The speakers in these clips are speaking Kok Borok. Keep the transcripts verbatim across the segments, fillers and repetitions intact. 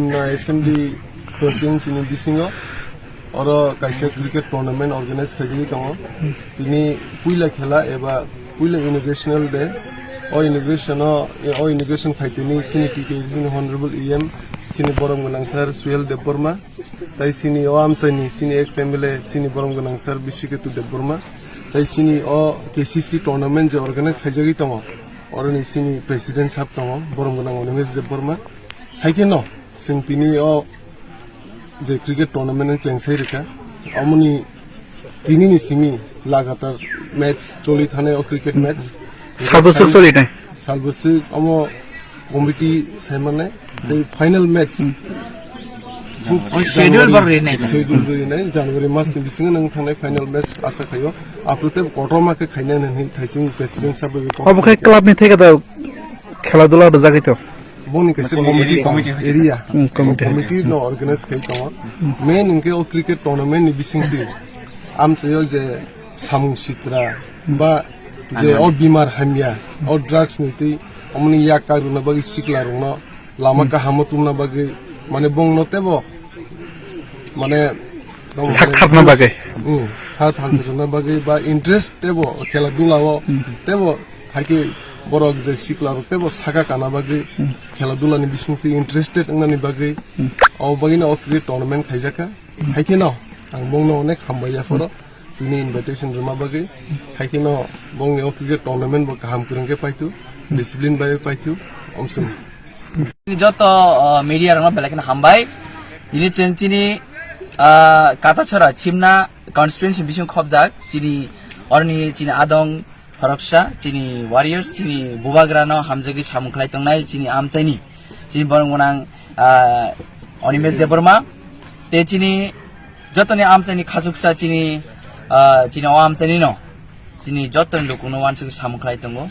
Na assembly constituency ni bisingo oro kaisa cricket tournament organize khaijagwi tongo. Tini puila khela eba puila inaugurational day. O inauguration o, o inauguration khaitini sini T K C ni Honorable E M sini borom gwnang sir Suhel Debbarma. Tai sini o amchaini sini ex M L A sini borom gwnang sir Bishiketu Debbarma. Tai sini o K C C tournament je organize khaijagwi tongo. Oroni sini president sab tongo borom gwnang Animesh Debbarma. Haikhe no, chwng tini o je cricket tournament ni chengsai rikha, amoni tini ni simi lagatar match choli thane o cricket match. Sabo suk choli thai. Sabo suk omo committee sai mane, tei final match. O schedule bo rinai. Schedule rinai, January mas ni bisingo nang thangnai final match asa khaio. Apro tei kotorma khe khainai hinwi thaising president sabo. Obo khe club ni theke da khela dula rwjagwi to. Boni kaisa committee tong, area. Hmm, committee. Committee no organize khai tongo. Main hwnkhe o cricket tournament ni bisingtwi amchaio je samung sitra ba je o bimar hamya, o drugs ni twi omoni yak kakrwna bagwi sikla rokno lama kahamo tungna bagwi, mane bongno tebo mane sak thapna bagwi. Hmm, sak thansa rwna bagwi ba interest tebo khela dula o tebo. Haikhe borok je sikla rok tebo saka kana bagwi, khela dula ni bisingtwi interested wngnani bagwi, o bagwino o cricket tournament khaijakha. Haikhe no ang bongno onek hambai yaphoro tini invitation rwma bagwi. Haikhe no bongni o cricket tournament bo kaham kwrwng khe paithu, discipline bai paithu, omswng. Joto, uh, media rokno belai kheno hambai. Ini chini, uh, Katachorai Simna constituency bising khobjak chini orni chini adong khoroksa, chini warriors, chini bubagrano hamjagwi samung khlai tongnai, chini amchaini, chini borok gwnang, ah, Animesh Debbarma, tei chini jotoni amchaini khachuksa, chini, ah, chini o amchainino, chini jotoni lukuno uansugwi samung khlai tongo,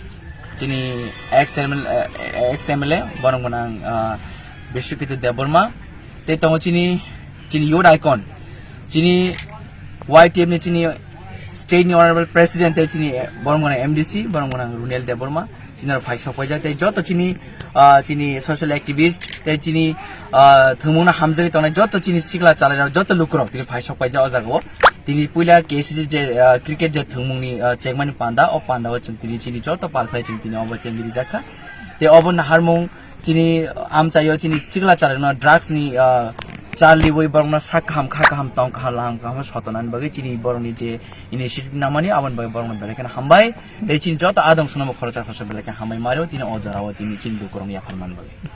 chini ex M L A, eh, ex M L A, borok gwnang, ah, Bishwakito Debbarma, tei tongo chini, chini youth icon, chini Y T F ni chini state ni honorable president tei chini, eh, borok gwnang M D C, borok gwnang Runel Debbarma, chini aro phai sok paijak tei joto chini, ah, chini social activist tei chini, ah, thwngmungno hamjagwi tongnai joto chini sikla chalairok joto lukurok tini phai sok paijak o jagao. Tini puila K C C je, ah, cricket je thwngmungni, ah, chekmani panda, o panda o chwng tini chini joto pal khlai chwng tini obo chengwi rijakha. Tei obo naharmung chini amchaio chini sikla chalairokno drugs ni, ah, chal liwi borokno sak kaham, kha kaham, tong kaham, lang kaham sotonani bagwi chini borokni je initiative namani aboni bagwi borokno belai kheno hambai. Tei chini joto adong sono bo khoroksa khoroksa belai khe hambai mario tini o jorao tini chini lukurokno yaphar man bagwi.